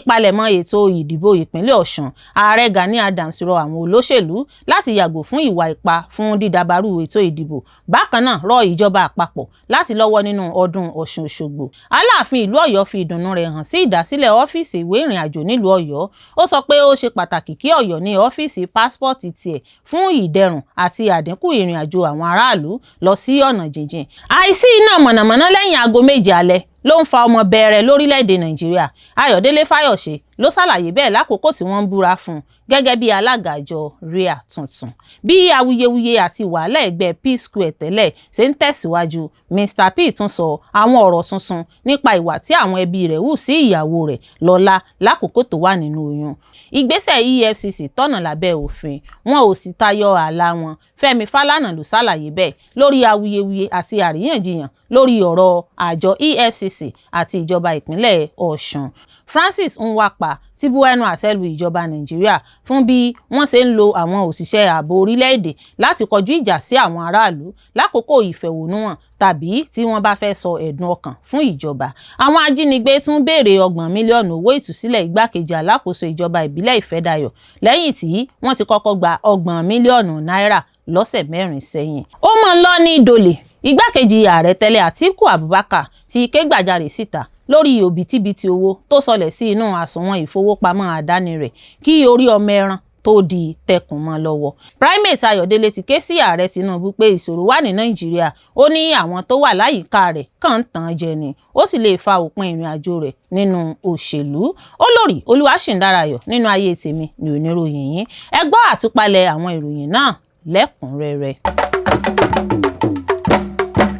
Ìpalẹ̀mọ́ ètò ìdìbò ìpínlẹ̀ Ọ̀ṣun, Ààrẹ Gani Adams rọ àwọn olóṣèlú láti yàgò fún ìwà ipá fún dídàbarú ètò ìdìbò. Bákan náà rọ ìjọba àpapọ̀ láti lọ́wọ́ nínú ọdún Ọ̀ṣun Òṣogbo. Aláàfin ìlú Ọ̀yọ́ fi ìdùnnú rẹ̀ hàn sí ìdásílẹ̀ ọ́fíìsì ìwé ìrìn àjò nílùú Ọ̀yọ́. Ó sọ pé ó ṣe pàtàkì kí Ọ̀yọ́ ní ọ́fíìsì pásítọ̀tì tiẹ̀ fún ìdẹ̀rùn àti àdínkù ìrìn àjò àwọn aráàlú lọ sí ọ̀nà jíjìn. Àìsí iná mọ̀nàmọ́ná lẹ́yìn aago 7 alẹ́ ló ń fa ọmọ bẹ̀rẹ̀ lórílẹ̀‐èdè Nàìjíríà. Ayọ̀délé Fáyọ̀ṣe ló ṣàlàyé bẹ́ẹ̀ lákòókò tí wọ́n ń búra fún un gẹ́gẹ́ bí alága àjọ RIA tuntun. Bí awuyewuye àti wàhálà ẹgbẹ́ P-Square tẹ́lẹ̀ ṣe ń tẹ̀síwájú, Mr P tún sọ àwọn ọ̀rọ̀ tuntun nípa ìwà tí àwọn ẹbí rẹ̀ hù sí ìyàwó rẹ̀ Lọ́lá lákòókò tó wà nínú oyún. Ìgbésẹ̀ EFCC tọ̀nà lábẹ́ òfin, wọn ò sì tayọ ààlà wọn. Fẹ́mi Fálànà ló ṣàlàyé bẹ́ẹ̀ lórí awuyewuye àti àríyànjiyàn lórí ọ̀rọ̀ àjọ EFCC àti ìjọba ìpínlẹ̀ Ọ̀ṣun. Francis Nwapa ti bu ẹnu àtẹ́ lu ìjọba Nàìjíríà fún bí wọ́n ṣe ń lo àwọn òṣìṣẹ́ ààbò orílẹ̀-èdè láti kọjú ìjà sí àwọn aráàlú lákòókò ìfẹ̀hónúhàn tàbí tí wọ́n bá fẹ́ sọ ẹ̀dùn ọkàn fún ìjọba. Àwọn ajínigbé tún béèrè 30 mílíọ̀nù owó ìtúsílẹ̀ igbákejì alákòóso ìjọba ìbílẹ̀ Ìfẹ́dayọ̀ lẹ́yìn tí wọ́n ti kọ́kọ́ gba 30 mílíọ̀nù náírà lọ́sẹ̀ 4 sẹ́yìn. Ó mọ̀ ń lọ ní ìdòlè. Igbákejì ààrẹ tẹ́lẹ̀ Àtíkù Abubakar ti ké gbàjarè síta lórí òbítíbitì owó tó sọlẹ̀ sí inú àsùnwọ̀n ìfowópamọ́ àdáni rẹ̀ kí orí ọmọ ẹran tó di tẹkùn mọ́ lọ́wọ́. Primate Ayọ̀délé ti ké sí ààrẹ Tinubu pé ìṣòro wà ní Nàìjíríà. Ó ní àwọn tó wà láyìíká rẹ̀ kàn ń tàn jẹ ni, ó sì lè fa òpin ìrìn àjò rẹ̀ nínú òṣèlú. Olórí Olúwaṣìndárayọ̀ nínú ayé tèmi ní oníròyìn yín. Ẹ gbọ́ àtúpalẹ̀ àwọn ìròyìn náà lẹ́kùnrẹ́rẹ́.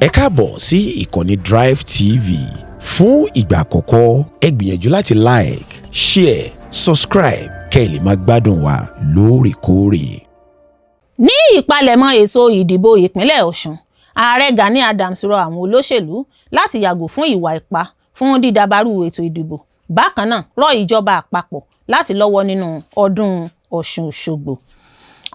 Ẹ káàbọ̀ sí ìkànnì Drive TV. Fún ìgbà àkọ́kọ́, ẹ gbìyànjú láti like, share, subscribe kẹ́ ẹ lè máa gbádùn wa lóòrèkóòrè. Ní ìpalẹ̀mọ́ ètò ìdìbò ìpínlẹ̀ Ọ̀ṣun, Ààrẹ Gani Adams rọ àwọn olóṣèlú láti yàgò fún ìwà ipá fún dídàbarú ètò ìdìbò. Bákan náà rọ ìjọba àpapọ̀ láti lọ́wọ́ nínú ọdún Ọ̀ṣun Òṣogbo.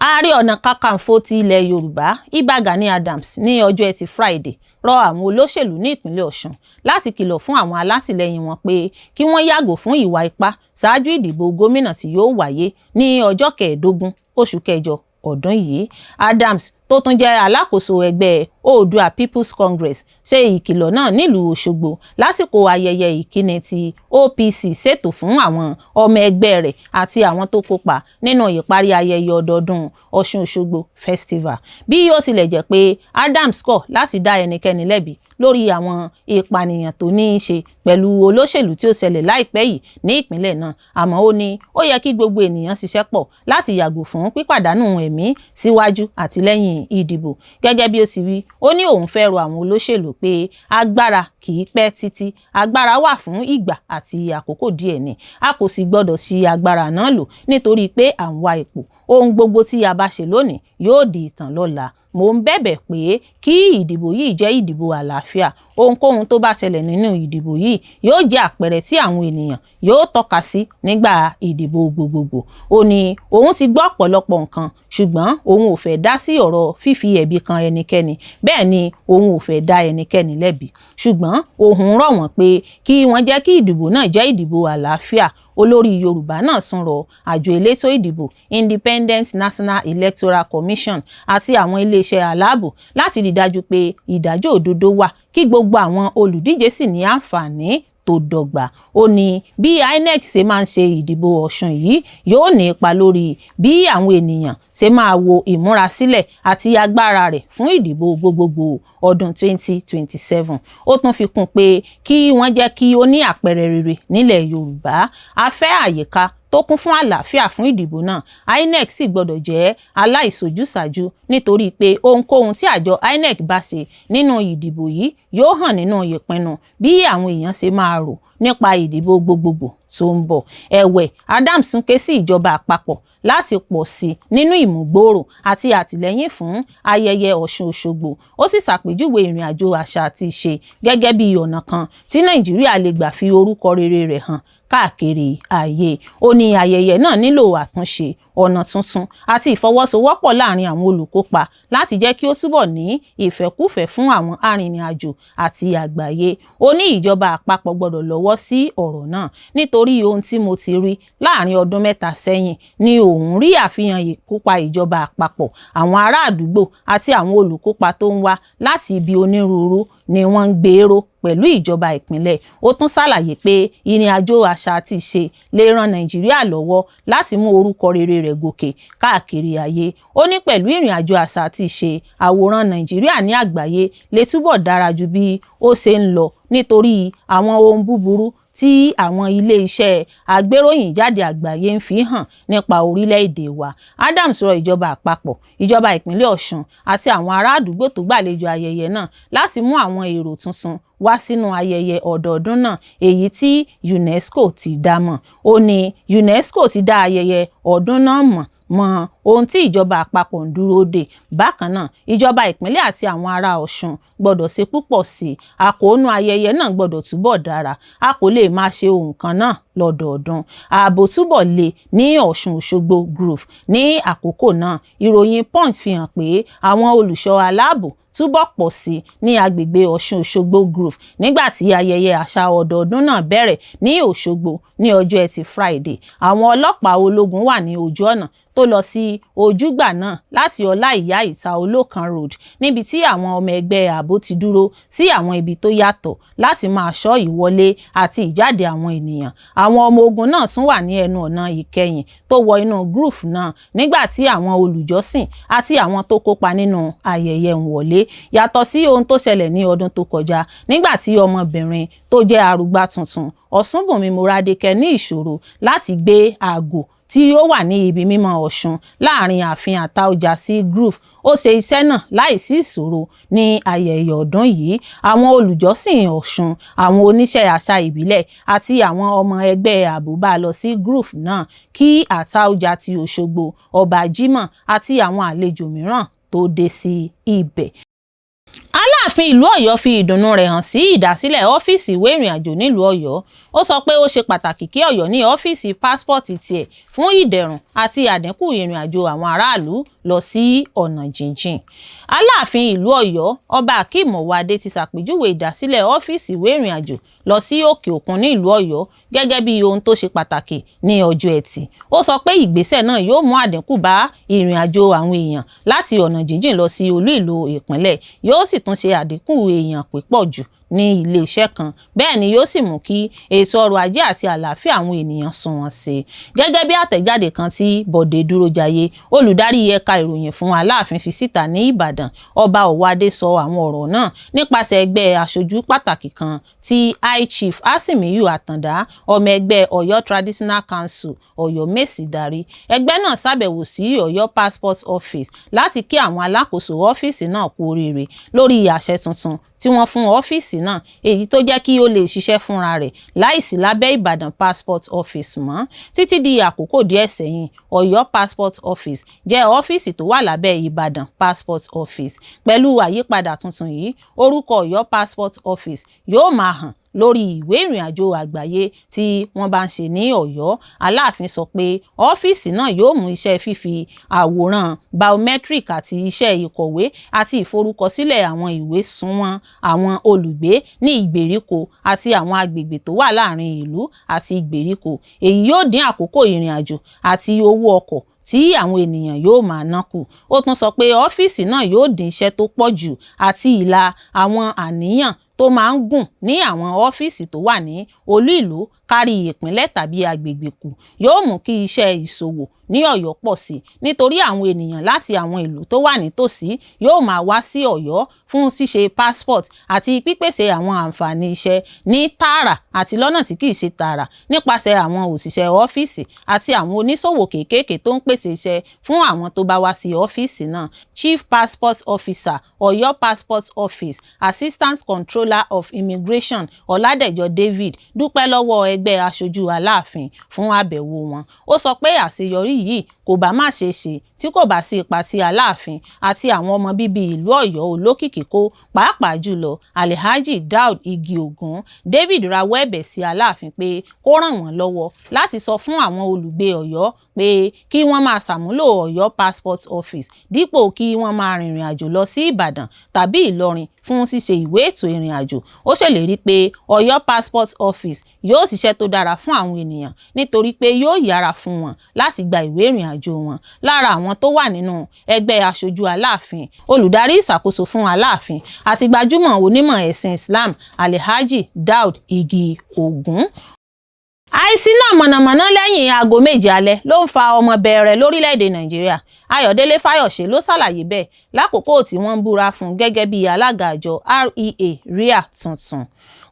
Ààrẹ Ọ̀nà Kakanfò ti ilẹ̀ Yorùbá, Ìbà Gani Adams, ní ọjọ́ Ẹtì Friday rọ àwọn olóṣèlú ní ìpínlẹ̀ Ọ̀ṣun láti kìlọ̀ fún àwọn alátìlẹyìn wọn pé kí wọ́n yàgò fún ìwà ipá ṣáájú ìdìbò gómìnà tí yóò wáyé ní ọjọ́ 15 oṣù kẹjọ ọdún yìí. Adams, tó tún jẹ́ alákòóso ẹgbẹ́ Oòduà People's Congress, ṣe ìkìlọ̀ náà nílùú Òṣogbo lásìkò ayẹyẹ ìkíni tí OPC ṣètò fún àwọn ọmọ ẹgbẹ́ rẹ̀ àti àwọn tó kópa nínú ìparí ayẹyẹ ọdọọdún Ọ̀ṣun Òṣogbo Festival. Bí ó tilẹ̀ jẹ́ pé Adams kọ̀ láti dá ẹnikẹ́ni lẹ́bi lórí àwọn ìpànìyàn tó ní í ṣe pẹ̀lú olóṣèlú tí ó ṣẹlẹ̀ láìpẹ́ yìí ní ìpínlẹ̀ náà, àmọ́ ó ní ó yẹ kí gbogbo ènìyàn ṣiṣẹ́ pọ̀ láti yàgò fún pípàdánù ẹ̀mí síwájú àti lẹ́yìn ìdìbò. Gẹ́gẹ́ bí ó ti wí, ó ní òun fẹ́ rọ àwọn olóṣèlú pé agbára kì í pẹ́ títí, agbára wà fún ìgbà àti àkókò díẹ̀ ni, a kò sì gbọ́dọ̀ ṣi agbára náà lò nítorí pé à ń wá ipò. Ohun gbogbo tí a bá ṣe lónìí yóò di ìtàn lọ́la. Mò ń bẹ̀bẹ̀ pé kí ìdìbò yìí jẹ́ ìdìbò àlàáfíà. Ohunkóhun tó bá ṣẹlẹ̀ nínú ìdìbò yìí yóò jẹ́ àpẹẹrẹ tí àwọn ènìyàn yóò tọ́ka sí nígbà ìdìbò gbogbogbò. Ó ní òun ti gbọ́ ọ̀pọ̀lọpọ̀ nǹkan, ṣùgbọ́n òun ò fẹ́ dá sí ọ̀rọ̀ fífi ẹ̀bi kan ẹnikẹ́ni, bẹ́ẹ̀ ni òun ò fẹ́ dá ẹnikẹ́ni lẹ́bi, ṣùgbọ́n òun rọ̀ wọ́n pé kí wọ́n jẹ́ kí ìdìbò náà jẹ́ ìdìbò àlàáfíà. Olórí Yorùbá náà tún rọ àjọ elétò ìdìbò Independent National Electoral Commission àti àwọn iléeṣẹ́ aláàbò láti rí dájú pé ìdájọ́ òdodo wà, kí gbogbo àwọn olùdíje sì ní àǹfààní tó dọ́gba. Ó ní bí INEC ṣe máa ń ṣe ìdìbò Ọ̀ṣun yìí yóò ní ipa lórí bí àwọn ènìyàn ṣe máa wo ìmúrasílẹ̀ àti agbára rẹ̀ fún ìdìbò gbogbogbò ọdún 2027. Ó tún fi kún pé kí wọ́n jẹ́ kí ó ní àpẹẹrẹ rere nílẹ̀ Yorùbá. A fẹ́ àyíká tó kún fún àlàáfíà fún ìdìbò náà. INEC sì gbọ́dọ̀ jẹ́ aláìṣojúsàájú nítorí pé ohunkóhun tí àjọ INEC bá ṣe nínú ìdìbò yìí yóò hàn nínú ìpinnu bí àwọn èèyàn ṣe máa rò nípa ìdìbò gbogbogbò tó ń bọ̀. Ẹ̀wẹ̀, Adams tún ké sí ìjọba àpapọ̀ láti pọ̀ sí i nínú ìmúgbòòrò àti àtìlẹ́yìn fún ayẹyẹ Ọ̀ṣun Òṣogbo. Ó sì ṣàpèjúwe ìrìn àjò àṣà àti ìṣe gẹ́gẹ́ bí ọ̀nà kan tí Nàìjíríà lè gbà fi orúkọ rere rẹ̀ hàn káàkiri ayé. Ó ní ayẹyẹ náà nílò àtúnṣe, ọ̀nà tuntun àti ìfọwọ́sowọ́pọ̀ láàrin àwọn olùkópa láti jẹ́ kí ó túbọ̀ ní ìfẹ́kúfẹ̀ẹ́ fún àwọn arìnrìn-àjò àti àgbáyé. Ó ní ìjọba àpapọ̀ gbọ́dọ̀ lọ́wọ́ sí ọ̀rọ̀ náà nítorí Nítorí ohun tí mo ti rí láàrin ọdún 3 sẹ́yìn ni òun rí àfihàn ìkópa ìjọba àpapọ̀, àwọn ará àdúgbò àti àwọn olùkópa tó ń wá láti ibi onírúurú ni wọ́n ń gbèrò pẹ̀lú ìjọba ìpínlẹ̀. Ó tún ṣàlàyé pé ìrìn àjò àṣà àti ìṣe lè ran Nàìjíríà lọ́wọ́ láti mú orúkọ rere rẹ̀ gòkè káàkiri ayé. Ó ní pẹ̀lú ìrìn àjò àṣà àti ìṣe, àwòrán Nàìjíríà ní àgbáyé lè túbọ̀ dára ju bí ó ṣe ń lọ nítorí àwọn ohun búburú tí àwọn ilé-iṣẹ́ agbéròyìnjáde àgbáyé ń fi hàn nípa orílẹ̀-èdè wa. Adams rọ ìjọba àpapọ̀, ìjọba ìpínlẹ̀ Ọ̀ṣun àti àwọn ará àdúgbò tó gbàlejò ayẹyẹ náà láti mú àwọn èrò tuntun wá sínú ayẹyẹ ọdọọdún náà, èyí tí UNESCO ti dá mọ̀. Ó ní UNESCO ti dá ayẹyẹ ọdún náà mọ̀ mọ ohun tí ìjọba àpapọ̀ ń dúró dè. Bákan náà, ìjọba ìpínlẹ̀ àti àwọn ará Ọ̀ṣun gbọ́dọ̀ ṣe púpọ̀ sí i. Àkóónú ayẹyẹ náà gbọ́dọ̀ túbọ̀ dára. A kò lè máa ṣe ohun kan náà lọ́dọọdún. Ààbò túbọ̀ le ní Ọ̀ṣun Òṣogbo Grove ní àkókò náà. Ìròyìn Punch fi hàn pé àwọn olùṣọ́ aláàbò túbọ̀ pọ̀ sí ní agbègbè Ọ̀ṣun Òṣogbo Grove nígbà tí ayẹyẹ àṣà ọdọọdún náà bẹ̀rẹ̀ ní Òṣogbo ní ọjọ́ Ẹtì Friday. Àwọn ọlọ́pàá ológun wà ní ojú ọ̀nà tó lọ sí ojúgbà náà láti Ọláìyá Ìta Olókan Road, níbi tí àwọn ọmọ ẹgbẹ́ ààbò ti dúró sí àwọn ibi tó yàtọ̀ láti máa ṣọ́ ìwọlé àti ìjáde àwọn ènìyàn. Àwọn ọmọ ogun náà tún wà ní ẹnu ọ̀nà ìkẹyìn tó wọ inú groove náà nígbà tí àwọn olùjọ́sìn àti àwọn tó kópa nínú ayẹyẹ ń wọlé. Yàtọ̀ sí ohun tó ṣẹlẹ̀ ní ọdún tó kọjá nígbà tí ọmọbìnrin tó jẹ́ arúgbá tuntun Ọ̀ṣúnbùnmi Moradeke ní ìṣòro láti gbé àgò tí ó wà ní ibi mímọ́ Ọ̀ṣun láàrin ààfin Àtaọ́jà sí Grove. Ó ṣe iṣẹ́ náà láìsí ìṣòro ní ayẹyẹ ọdún yìí. Àwọn olùjọ́sìn Ọ̀ṣun, àwọn oníṣẹ́ àṣà ìbílẹ̀ àti àwọn ọmọ ẹgbẹ́ ààbò bá lọ sí Grove náà kí Àtaọ́jà ti Òṣogbo, Ọba Jimoh àti àwọn àlejò mìíràn tó dé sí ibẹ̀. Aláàfin ìlú Ọ̀yọ́ fi ìdùnnú rẹ̀ hàn sí ìdásílẹ̀ ọ́fíìsì ìwé ìrìnàjò nílùú Ọ̀yọ́. Ó sọ pé ó ṣe pàtàkì kí Ọ̀yọ́ ní ọ́fíìsì pásítọ̀tì tiẹ̀ fún ìdẹ̀rùn àti àdínkù ìrìnàjò àwọn aráàlú lọ sí ọ̀nà jíjìn. Aláàfin ìlú Ọ̀yọ́, Ọba Akeem Ọwọ́adé ti ṣàpèjúwe ìdásílẹ̀ ọ́fíìsì ìwé ìrìnàjò lọ sí òkè òkun ní ìlú Ọ̀yọ́ gẹ́gẹ́ bí ohun tó ṣe pàtàkì ní ọjọ́ Ẹtì. Ó sọ pé ìgbésẹ̀ náà yóò mú àdínkù bá ìrìnàjò àwọn èèyàn láti ọ̀nà jíjìn lọ sí olú ìlú ìpínlẹ̀, yóò sì tún ṣe àdínkù èèyàn pípọ̀ jù ní ilé-iṣẹ́ kan, bẹ́ẹ̀ ni yóò sì mú kí ètò ọrọ̀ ajé àti àlàáfíà àwọn ènìyàn sunwọ̀n sí i. Gẹ́gẹ́ bí àtẹ̀jáde kan tí Bọ̀dé Dúrójayé, olùdarí ẹ̀ka ìròyìn fún Aláàfin fi síta ní Ìbàdàn, Ọba Ọwọ́adé sọ àwọn ọ̀rọ̀ náà nípasẹ̀ ẹgbẹ́ aṣojú pàtàkì kan tí High Chief Asimiyu Àtàndá, ọmọ ẹgbẹ́ Ọ̀yọ́ Traditional Council Ọ̀yọ́mèsì darí. Ẹgbẹ́ náà ṣàbẹ̀wò sí Ọ̀yọ́ Passport Office láti kí àwọn alákòóso ọ́fíìsì náà kú oríire lórí àṣẹ tuntun tí wọ́n fún ọ́fíìsì náà, èyí tó jẹ́ kí ó lè ṣiṣẹ́ fúnra rẹ̀ láìsí lábẹ́ Ìbàdàn Passport Office mọ́. Títí di àkókò díẹ̀ sẹ́yìn, Ọ̀yọ́ Passport Office jẹ́ ọ́fíìsì tó wà lábẹ́ Ìbàdàn Passport Office. Pẹ̀lú àyípadà tuntun yìí, orúkọ Ọ̀yọ́ Passport Office yóò máa hàn lórí ìwé ìrìnàjò àgbáyé tí wọ́n bá ń ṣe ní Ọ̀yọ́. Aláàfin sọ pé ọ́fíìsì náà yóò mú iṣẹ́ fífi àwòrán biometric àti iṣẹ́ ìkọ̀wé àti ìforúkọsílẹ̀ àwọn ìwé súnmọ́ àwọn olùgbé ní ìgbèríko àti àwọn agbègbè tó wà láàrin ìlú àti ìgbèríko. Èyí yóò dín àkókò ìrìnàjò àti owó ọkọ̀ tí àwọn ènìyàn yóò máa ná kù. Ó tún sọ pé ọ́fíìsì náà yóò dín iṣẹ́ tó pọ̀ jù àti ìlà àwọn àníyàn tó máa ń gùn ní àwọn ọ́fíìsì tó wà ní olú ìlú kárí ìpínlẹ̀ tàbí agbègbè kù. Yóò mú kí iṣẹ́ ìṣòwò ní Ọ̀yọ́ pọ̀ sí i nítorí àwọn ènìyàn láti àwọn ìlú tó wà nítòsí yóò máa wá sí Ọ̀yọ́ fún ṣíṣe passport àti pípèsè àwọn àǹfààní iṣẹ́ ní tààrà àti lọ́nà tí kìí ṣe tààrà nípasẹ̀ àwọn òṣìṣẹ́ ọ́fíìsì àti àwọn oníṣòwò kéékèèké tó ń pèsè iṣẹ́ fún àwọn tó bá wá sí ọ́fíìsì náà. Chief Passport Officer, Ọ̀yọ́ Passport Office, Assistant Controller of Immigration Ọládẹ̀jọ David dúpẹ́ lọ́wọ́ ẹgbẹ́ aṣojú Aláàfin fún àbẹ̀wò wọn. Ó sọ pé àṣeyọrí yìí kò bá má ṣeé ṣe tí kò bá sí ipa tí Aláàfin àti àwọn ọmọ bíbí ìlú Ọ̀yọ́ olókìkí kó, pàápàá jùlọ Alhaji Daud Igi Ogun. David rawọ́ ẹ̀bẹ̀ sí Aláàfin pé kó ràn wọ́n lọ́wọ́ láti sọ fún àwọn olùgbé Ọ̀yọ́ pé kí wọ́n máa ṣàmúlò Ọ̀yọ́ Passport Office dípò kí wọ́n máa rìnrìn àjò lọ sí Ìbàdàn tàbí Ìlọrin fún ṣíṣe ìwé ètò ìrìn àjò. Ó ṣèlérí pé Ọ̀yọ́ Passport Office yóò ṣiṣẹ́ iṣẹ́ tó dára fún àwọn ènìyàn nítorí pé yóò yára fún wọn láti gba ìwé ìrìn àjò wọn. Lára àwọn tó wà nínú ẹgbẹ́ aṣojú Aláàfin, olùdarí ìṣàkóso fún Aláàfin àti gbajúmọ̀ onímọ̀ ẹ̀sìn Islam Alhaji Daud Igi Ogun. Àìsí iná mọ̀nàmọ́ná lẹ́yìn aago 7 alẹ́ ló ń fa ọmọ bẹ̀rẹ̀ lórílẹ̀‐èdè Nàìjíríà. Ayọ̀délé Fáyọ̀ṣe ló ṣàlàyé bẹ́ẹ̀ lákòókò tí wọ́n ń búra fún gẹ́gẹ́ bí alága àjọ REA RIA tuntun.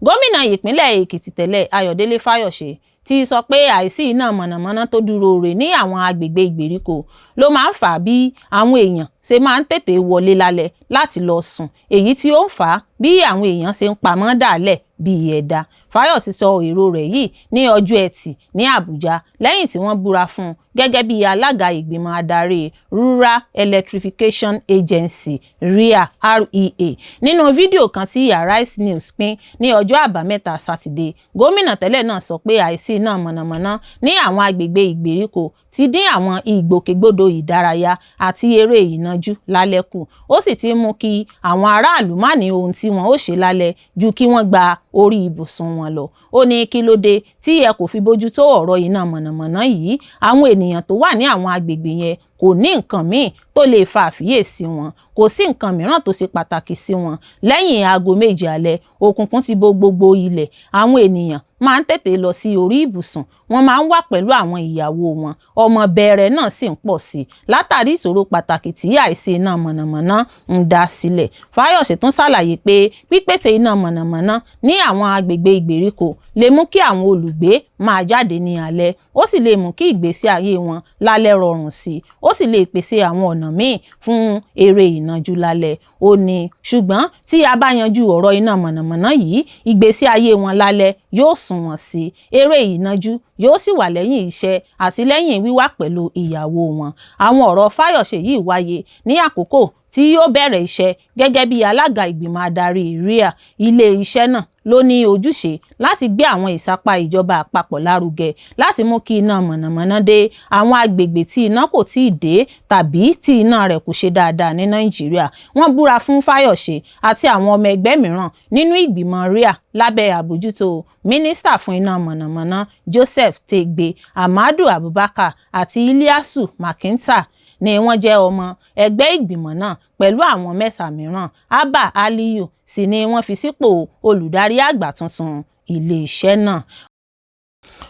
Gómìnà ìpínlẹ̀ Èkìtì tẹ́lẹ̀ Ayọ̀délé Fáyọ̀ṣe ti sọ pé àìsí iná mọ̀nàmọ́ná tó dúró re ní àwọn agbègbè ìgbèríko ló máa ń fà bí àwọn èèyàn ṣe máa ń tètè wọlé lálẹ́ láti lọ sùn, èyí tí ó ń fà bí àwọn èèyàn ṣe ń pamọ́ dálẹ̀ bíi ẹ̀dá. Fáyọ̀ṣe sọ èrò rẹ̀ yìí ní ọjọ́ Ẹtì ní Àbújá lẹ́yìn tí wọ́n búra fún un gẹ́gẹ́ bí alága ìgbìmọ̀ adarí Rural Electrification Agency RIA REA. Nínú fídíò kan tí Arise News pín ní ọjọ́ Àbámẹ́ta Sátidé, gómìnà tẹ́lẹ̀ náà sọ pé àìsí iná mọ̀nàmọ́ná ní àwọn agbègbè ìgbèríko ti dín àwọn ìgbòkègbodò ìdárayá àti eré ìnajú lálẹ́ kù, ó sì ti mú kí àwọn aráàlú má ní ohun tí wọn ó ṣe lálẹ́ ju kí wọ́n gba orí ibùsùn wọn lọ. Ó ní kí ló dé tí ẹ kò fi bójú tó ọ̀rọ̀ iná mọ̀nàmọ́ná yìí, àwọn ènìyàn tó wà ní àwọn agbègbè yẹn kò ní nǹkan míì tó lè fa àfiyèsí wọn, kò sí nǹkan mìíràn tó ṣe pàtàkì sí wọn. Lẹ́yìn aago 7 alẹ́, òkùnkùn ti bo gbogbo ilẹ̀, àwọn ènìyàn máa ń tètè lọ sí orí ibùsùn, wọ́n máa ń wà pẹ̀lú àwọn ìyàwó wọn, ọmọ bẹ̀rẹ̀ náà sì ń pọ̀ sí i látàrí ìṣòro pàtàkì tí àìsí iná mọ̀nàmọ́ná ń dá sílẹ̀. Fáyọ̀ṣe tún ṣàlàyé pé pípèsè iná mọ̀nàmọ́ná ní àwọn agbègbè ìgbèríko lè mú kí àwọn olùgbé máa jáde ní alẹ́, ó sì lè mú kí ìgbésí ayé wọn lálẹ́ rọrùn sí i, ó sì lè pèsè àwọn ọ̀nà míì fún eré ìnajú lálẹ́. Ó ní ṣùgbọ́n tí a bá yanjú ọ̀rọ̀ iná mọ̀nàmọ́ná yìí, ìgbésí ayé wọn lálẹ́ yóò sunwọ̀n sí i, eré ìnajú yóò sì wà lẹ́yìn iṣẹ́ àti lẹ́yìn wíwà pẹ̀lú ìyàwó wọn. Àwọn ọ̀rọ̀ Fáyọ̀ṣe yìí wáyé ní àkókò tí yóò bẹ̀rẹ̀ iṣẹ́ gẹ́gẹ́ bí alága ìgbìmọ̀ adarí RIA. Ilé-iṣẹ́ náà ló ní ojúṣe láti gbé àwọn ìsapá ìjọba àpapọ̀ lárugẹ láti mú kí iná mọ̀nàmọ́ná dé àwọn agbègbè tí iná kò tíì dé tàbí tí iná rẹ̀ kò ṣe dáadáa ní Nàìjíríà. Wọ́n búra fún Fáyọ̀ṣe àti àwọn ọmọ ẹgbẹ́ mìíràn nínú ìgbìmọ̀ RIA lábẹ́ àbójútó mínísítà fún iná mọ̀nàmọ́ná Joseph Tegbe, Ahmadu Abubakar àti Ilyasu Makinta ni wọ́n jẹ́ ọmọ ẹgbẹ́ ìgbìmọ̀ náà pẹ̀lú àwọn mẹ́ta mìíràn. Abba Aliyu sì ni wọ́n fi sípò olùdarí àgbà tuntun ilé-iṣẹ́ náà.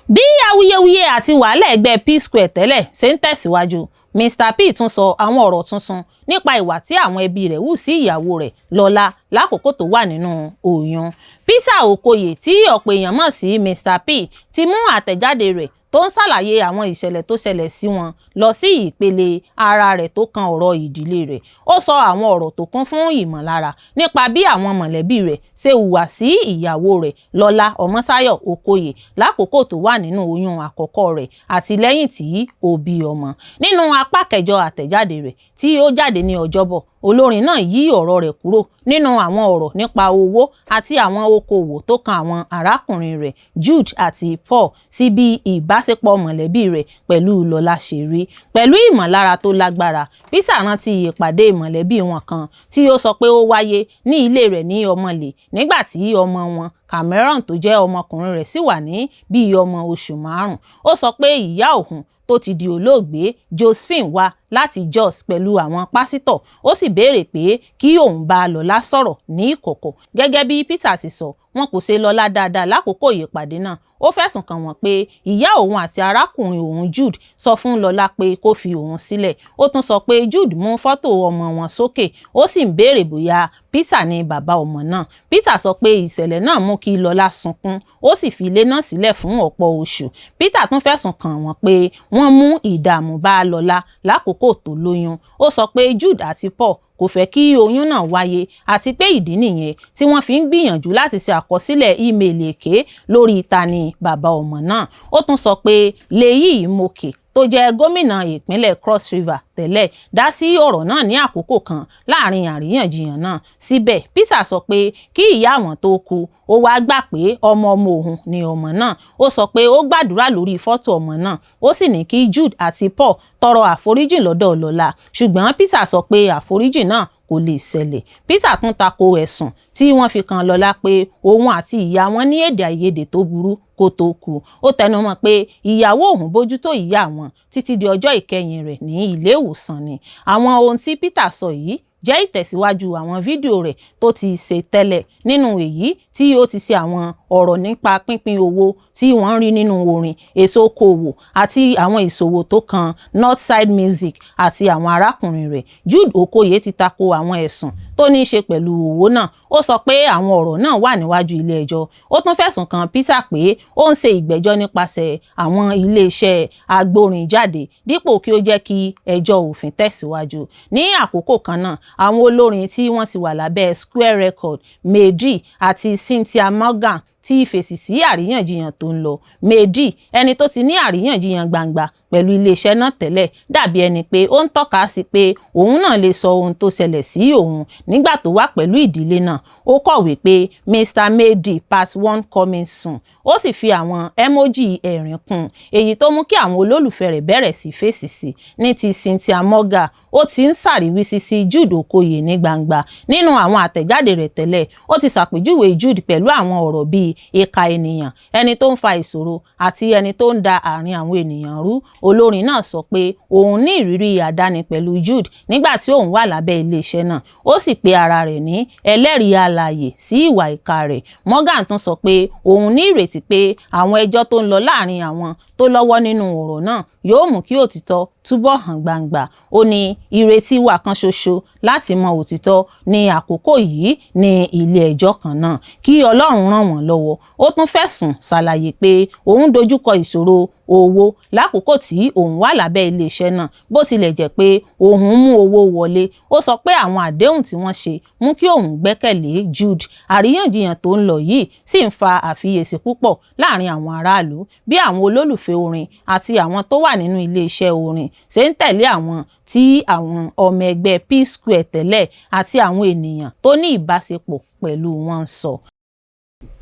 Bí awuyewuye àti wàhálà ẹgbẹ́ P-Square tẹ́lẹ̀ ṣe ń tẹ̀síwájú, Mr P tún sọ àwọn ọ̀rọ̀ tuntun nípa ìwà tí àwọn ẹbí rẹ̀ hù sí ìyàwó rẹ̀ Lọ́lá lákòókò tó wà nínú oyún. Peter Okoye tí ọ̀pọ̀ èèyàn mọ̀ sí Mr P ti mú àtẹ̀jáde rẹ̀ tó ń ṣàlàyé àwọn ìṣẹ̀lẹ̀ tó ṣẹlẹ̀ sí wọn lọ sí ìpele ara rẹ̀ tó kan ọ̀rọ̀ ìdílé rẹ̀. Ó sọ àwọn ọ̀rọ̀ tó kún fún ìmọ̀lára nípa bí àwọn mọ̀lẹ́bí rẹ̀ ṣe hùwà sí ìyàwó rẹ̀ Lọ́lá Ọmọ́sáyọ̀ Okoye lákòókò tó wà nínú oyún àkọ́kọ́ rẹ̀ àti lẹ́yìn tí ó bí ọmọ. Nínú apá kẹjọ àtẹ̀jáde rẹ̀ tí ó jáde ní Ọjọ́bọ̀, olórin náà yí ọ̀rọ̀ rẹ̀ kúrò nínú àwọn ọ̀rọ̀ nípa owó àti àwọn okòwò tó kan àwọn arákùnrin rẹ̀ Jude àti Paul sí bí ìbáṣepọ̀ mọ̀lẹ́bí rẹ̀ pẹ̀lú Lọ́lá ṣe rí. Pẹ̀lú ìmọ̀lára tó lágbára, Peter rántí ìpàdé mọ̀lẹ́bí wọn kan tí ó sọ pé ó wáyé ní ilé rẹ̀ ní Ọmọlé nígbà tí ọmọ wọn Cameron tó jẹ́ ọmọkùnrin rẹ̀ sì wà ní bíi ọmọ oṣù 5. Ó sọ pé ìyá òun tó ti di olóògbé Josephine wá láti Jos pẹ̀lú àwọn pásítọ̀, ó sì béèrè pé kí òun bá Lọ́lá sọ̀rọ̀ ní ìkọ̀kọ̀. Gẹ́gẹ́ bí Peter ti sọ, wọn kò ṣe Lọ́lá dáadáa lákòókò ìpàdé náà. Ó fẹ̀sùn kàn wọ́n pé ìyá òun àti arákùnrin òun Jude sọ fún Lọ́lá pé kó fi òun sílẹ̀. Ó tún sọ pé Jude mú fọ́tò ọmọ wọn sókè, ó sì ń béèrè bóyá Peter ni bàbá ọmọ náà. Peter sọ pé ìṣẹ̀lẹ̀ náà mú kí Lọ́lá sunkún, ó sì fi ilé náà sílẹ̀ fún ọ̀pọ̀ oṣù. Peter tún fẹ̀sùn kàn wọ́n pé wọ́n mú ìdààmú bá Lọ́lá lákòókò tó lóyún. Ó sọ pé Jude àti Paul kò fẹ́ kí oyún náà wáyé àti pé ìdí nìyẹn tí wọ́n fi ń gbìyànjú láti ṣe àkọsílẹ̀ ímeèlì èké lórí ta ni bàbá ọmọ náà. Ó tún sọ pé Lèyí Imoke tó jẹ́ gómìnà ìpínlẹ̀ Cross River tẹ́lẹ̀ dá sí ọ̀rọ̀ náà ní àkókò kan láàrin àríyànjiyàn náà. Síbẹ̀, Peter sọ pé kí ìyá àwọn tó kú ó wá gbà pé ọmọ ọmọ òun ni ọmọ náà. Ó sọ pé ó gbàdúrà lórí fọ́tò ọmọ náà, ó sì ní kí Jude àti Paul tọrọ àforíjìn lọ́dọ̀ Lọ́lá. Ṣùgbọ́n Peter sọ pé àforíjìn náà kò lè ṣẹlẹ̀. Peter tún tako ẹ̀sùn tí wọ́n fi kan Lọlá pé òun àti ìyá wọn ní èdè àìyedè tó burú kó tó kú. Ó tẹnumọ́ pé ìyàwó òun bójútó ìyá àwọn títí di ọjọ́ ìkẹyìn rẹ̀ ní ilé ìwòsàn ni. Àwọn ohun tí Peter sọ yìí jẹ́ ìtẹ̀síwájú àwọn fídíò rẹ̀ tó ti ṣe tẹ́lẹ̀, nínú èyí tí ó ti ṣe àwọn ọ̀rọ̀ nípa pínpín owó tí wọ́n ń rí nínú orin, ètò okòwò àti àwọn ìṣòwò tó kan Northside Music àti àwọn arákùnrin rẹ̀. Jude Okoye ti tako àwọn ẹ̀sùn tó ní í ṣe pẹ̀lú owó náà. Ó sọ pé àwọn ọ̀rọ̀ náà wà níwájú ilé ẹjọ́. Ó tún fẹ̀sùn kan Peter pé ó ń ṣe ìgbẹ́jọ́ nípasẹ̀ àwọn iléeṣẹ́ agbórinjáde dípò kí ó jẹ́ kí ẹjọ́ òfin tẹ̀síwájú. Ní àkókò kan náà, àwọn olórin tí wọ́n ti wà lábẹ́ Square Record, Mehdi àti Cynthia Morgan, ti fèsì sí àríyànjiyàn tó ń lọ. Mehdi, ẹni tó ti ní àríyànjiyàn gbangba pẹ̀lú iléeṣẹ́ náà tẹ́lẹ̀, dàbí ẹni pé ó ń tọ́ka sí pé òun náà lè sọ ohun tó ṣẹlẹ̀ sí òun nígbà tó wà pẹ̀lú ìdílé náà. Ó kọ̀wé pé "Mr Mehdi part one coming soon", ó sì fi àwọn emoji ẹ̀rín kún, èyí tó mú kí àwọn olólùfẹ́ rẹ̀ bẹ̀rẹ̀ sí fèsì sí. Ní ti Cynthia Morgan, ó ti ń ṣàríwísí sí Jude Okoye ní gbangba. Nínú àwọn àtẹ̀jáde rẹ̀ tẹ́lẹ̀, ó ti ṣàpèjúwe Jude pẹ̀lú àwọn ọ̀rọ̀ bíi ìkà ènìyàn, ẹni tó ń fa ìṣòro àti ẹni tó ń da àárín àwọn ènìyàn rú. Olórin náà sọ pé òun ní ìrírí àdáni pẹ̀lú Jude nígbà tí òun wà lábẹ́ iléeṣẹ́ náà, ó sì pe ara rẹ̀ ní ẹlẹ́rìí alààyè sí ìwà ìkà rẹ̀. Morgan tún sọ pé òun ní ìrètí pé àwọn ẹjọ́ tó ń lọ láàrin àwọn tó lọ́wọ́ nínú ọ̀rọ̀ náà yóò mú kí òtítọ́ túbọ̀ hàn gbangba. Ó ní ìrètí wa kan ṣoṣo láti mọ òtítọ́ ní àkókò yìí ní ilé ẹjọ́ kan náà, kí Ọlọ́run ràn wọ́n lọ́wọ́. Ó tún fẹ̀sùn ṣàlàyé pé òun dojúkọ ìṣòro owó lákòókò tí òun wà lábẹ́ iléeṣẹ́ náà, bó tilẹ̀ jẹ́ pé òun mú owó wọlé. Ó sọ pé àwọn àdéhùn tí wọ́n ṣe mú kí òun gbẹ́kẹ̀lé Jude. Àríyànjiyàn tó ń lọ yìí sì ń fa àfiyèsí púpọ̀ láàrin àwọn aráàlú, bí àwọn olólùfẹ́ orin àti àwọn tó wà nínú iléeṣẹ́ orin ṣe ń tẹ̀lé àwọn tí àwọn ọmọ ẹgbẹ́ P-Square tẹ́lẹ̀ àti àwọn ènìyàn tó ní ìbáṣepọ̀ pẹ̀lú wọn ń sọ.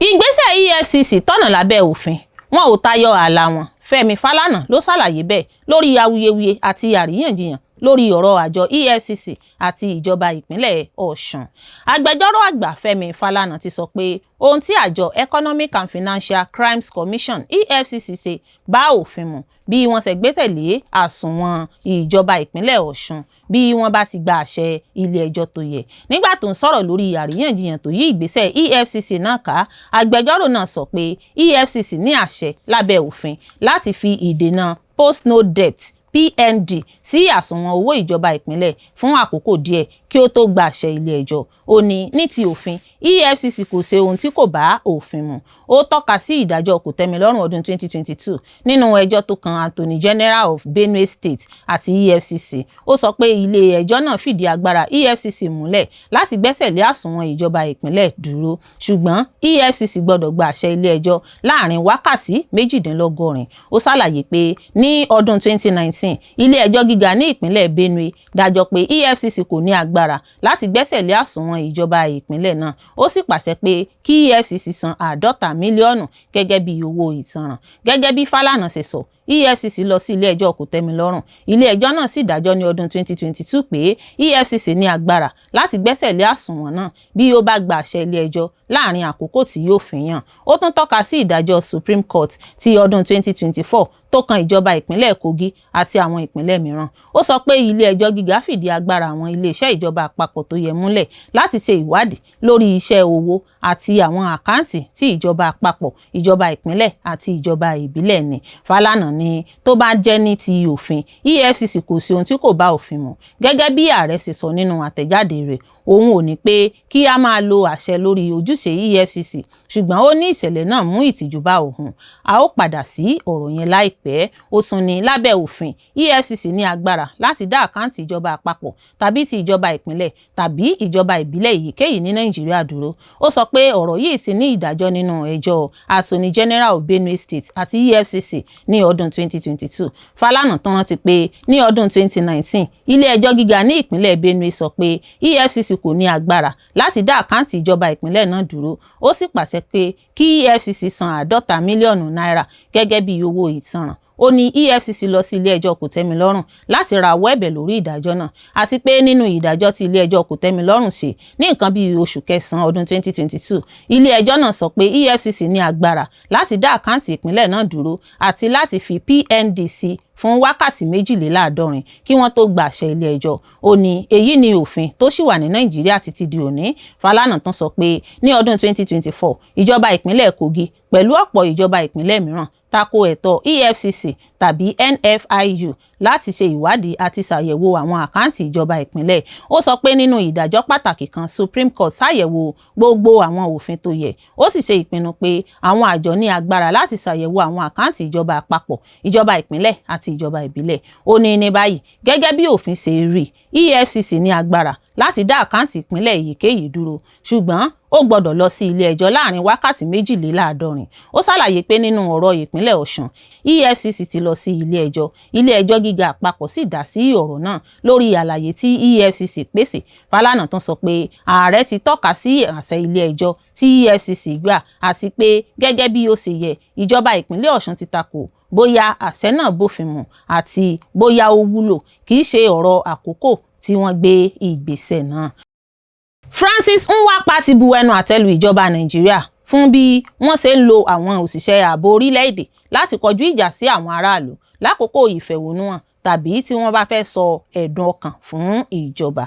Ìgbésẹ̀ EFCC tọ̀nà lábẹ́ òfin, wọn ò tayọ ààlà wọn. Fẹ́mi Fálànà ló ṣàlàyé bẹ́ẹ̀ lórí awuyewuye àti àríyànjiyàn lórí ọ̀rọ̀ àjọ EFCC àti ìjọba ìpínlẹ̀ Ọ̀ṣun. Agbẹjọ́rò àgbà Fẹ́mi Fálànà ti sọ pé ohun tí àjọ Economic and Financial Crimes Commission, EFCC, ṣe bá òfin mu bí wọ́n ṣe gbé tẹ̀lé àsùnwọ̀n ìjọba ìpínlẹ̀ Ọ̀ṣun bí wọ́n bá ti gba àṣẹ ilé ẹjọ́ tó yẹ. Nígbà tó ń sọ̀rọ̀ lórí àríyànjiyàn tó yí ìgbésẹ̀ EFCC náà ká, agbẹjọ́rò náà sọ pé EFCC ní àṣẹ lábẹ́ òfin láti fi ìdènà post no debt, PND, sí àsùnwọ̀n owó ìjọba ìpínlẹ̀ fún àkókò díẹ̀ kí ó tó gba àṣẹ ilé ẹjọ́. Ó ní ní ti òfin, EFCC kò ṣe ohun tí kò bá òfin mu. Ó tọ́ka sí ìdájọ́ kòtẹ́milọ́rùn ọdún 2022 nínú ẹjọ́ tó kan Attorney General of Benue State àti EFCC. Ó sọ pé ilé ẹjọ́ náà fìdí agbára EFCC múlẹ̀ láti gbẹ́sẹ̀ lé àsùnwọ̀n ìjọba ìpínlẹ̀ dúró, ṣùgbọ́n EFCC gbọ́dọ̀ gba àṣẹ ilé ẹjọ́ láàrin wákàtí 98. Ó ṣàlàyé pé ní ọdún 2019, ilé ẹjọ́ gíga ní ìpínlẹ̀ Benue dájọ́ pé EFCC kò ní agbára láti gbẹ́sẹ̀ lé àsùnwọ̀n ìjọba ìpínlẹ̀ náà, ó sì pàṣẹ pé kí EFCC san 50 mílíọ̀nù gẹ́gẹ́ bí owó ìtanràn. Gẹ́gẹ́ bí Fálànà ṣe sọ, EFCC lọ sí ilé ẹjọ́ kòtẹ́milọ́rùn. Ilé ẹjọ́ náà sì dájọ́ ní ọdún 2022 pé EFCC ní agbára láti gbẹ́sẹ̀ lé àsùnwọ̀n náà bí ó bá gba àṣẹ ilé ẹjọ́ láàrin àkókò tí yóò fi yàn. Ó tún tọ́ka sí ìdájọ́ Supreme Court ti ọdún 2024 tó kan ìjọba ìpínlẹ̀ Kogi àti àwọn ìpínlẹ̀ mìíràn. Ó sọ pé ilé ẹjọ́ gíga fìdí agbára àwọn iléeṣẹ́ ìjọba àpapọ̀ tó yẹ múlẹ̀ láti ṣe ìwádìí lórí iṣẹ́ owó àti àwọn àkáǹtì tí ìjọba àpapọ̀, ìjọba ìpínlẹ̀ àti ìjọba ìbílẹ̀ ní. Fálànà ní tó bá jẹ́ ní ti òfin, EFCC kò sí ohun tí kò bá òfin mu. Gẹ́gẹ́ bí ààrẹ ṣe sọ nínú àtẹ̀jáde rẹ̀, òun ò ní pé kí a máa lo àṣẹ lórí ojúṣe EFCC, ṣùgbọ́n ó ní ìṣẹ̀lẹ̀ náà mú ìtìjú bá òun. A ó padà sí ọ̀rọ̀ yẹn láìpẹ́. Ó tún ní lábẹ́ òfin, EFCC ní agbára láti dá àkáǹtì ìjọba àpapọ̀ tàbí ti ìjọba ìpínlẹ̀ tàbí ìjọba ìbílẹ̀ èyíkéyìí ní Nàìjíríà dúró. Ó sọ pé ọ̀rọ̀ yìí ti ní ìdájọ́ nínú ẹjọ́ Attorney General of Benue State àti EFCC ní ọdún 2022. Fálànà tún rántí pé ní ọdún 2019, ilé ẹjọ́ gíga ní ìpínlẹ̀ Benue sọ pé EFCC kò ní agbára láti dá àkáǹtì ìjọba ìpínlẹ̀ náà dúró, ó sì pàṣẹ pé kí EFCC san 50 mílíọ̀nù náírà gẹ́gẹ́ bí owó ìtanràn. Ó ní EFCC lọ sí ilé-ẹjọ́ kòtẹ́milọ́rùn láti rawọ́ ẹ̀bẹ̀ lórí ìdájọ́ náà, àti pé nínú ìdájọ́ tí ilé-ẹjọ́ kòtẹ́milọ́rùn ṣe ní nǹkan bíi oṣù kẹsàn-án ọdún 2022, ilé-ẹjọ́ náà sọ pé EFCC ní agbára láti dá àkáǹtì ìpínlẹ̀ náà dúró àti láti fi PND sí fún wákàtí 72 kí wọ́n tó gba àṣẹ ilé-ẹjọ́. Ó ní èyí ni òfin tó ṣì wà ní Nàìjíríà títí di òní. Falana tún sọ pé ní ọdún 2024, ìjọba ìpínlẹ̀ Kogi pẹ̀lú ọ̀pọ̀ ìjọba ìpínlẹ̀ mìíràn tako ẹ̀tọ́ EFCC tàbí NFIU láti ṣe ìwádìí àti ṣàyẹ̀wò àwọn àkáǹtì ìjọba ìpínlẹ̀. Ó sọ pé nínú ìdájọ́ pàtàkì kan, Supreme Court ṣàyẹ̀wò gbogbo àwọn òfin tó yẹ, ó sì ṣe ìpinnu pé àwọn àjọ ní agbára láti ṣàyẹ̀wò àwọn àkáǹtì ìjọba àpapọ̀, ìjọba ìpínlẹ̀ àti ìjọba ìbílẹ̀. Ó ní ní báyìí, gẹ́gẹ́ bí òfin ṣe rí, EFCC ní agbára láti dá àkáǹtì ìpínlẹ̀ èyíkéyìí dúró, ṣùgbọ́n ó gbọ́dọ̀ lọ sí ilé ẹjọ́ láàrin wákàtí 72. Ó ṣàlàyé pé nínú ọ̀rọ̀ ìpínlẹ̀ Ọ̀ṣun, EFCC ti lọ sí ilé ẹjọ́, ilé ẹjọ́ gíga àpapọ̀ sì dá sí ọ̀rọ̀ náà lórí àlàyé tí EFCC pèsè. Falana tún sọ pé ààrẹ ti tọ́ka sí àṣẹ ilé ẹjọ́ tí EFCC gbà, àti pé gẹ́gẹ́ bí ó ṣe yẹ, ìjọba ìpínlẹ̀ Ọ̀ṣun ti takò bóyá àṣẹ náà bófin mu àti bóyá ó wúlò. Kì í ṣe ọ̀rọ̀ àkókò tí wọ́n gbé ìgbésẹ̀ náà. Francis Nwapa ti bu ẹnu àtẹ́ lu ìjọba Nàìjíríà fún bí wọ́n ṣe ń lo àwọn òṣìṣẹ́ ààbò orílẹ̀-èdè láti kọjú ìjà sí àwọn aráàlú lákòókò ìfẹ̀hónúhàn tàbí tí wọ́n bá fẹ́ sọ ẹ̀dùn ọkàn fún ìjọba.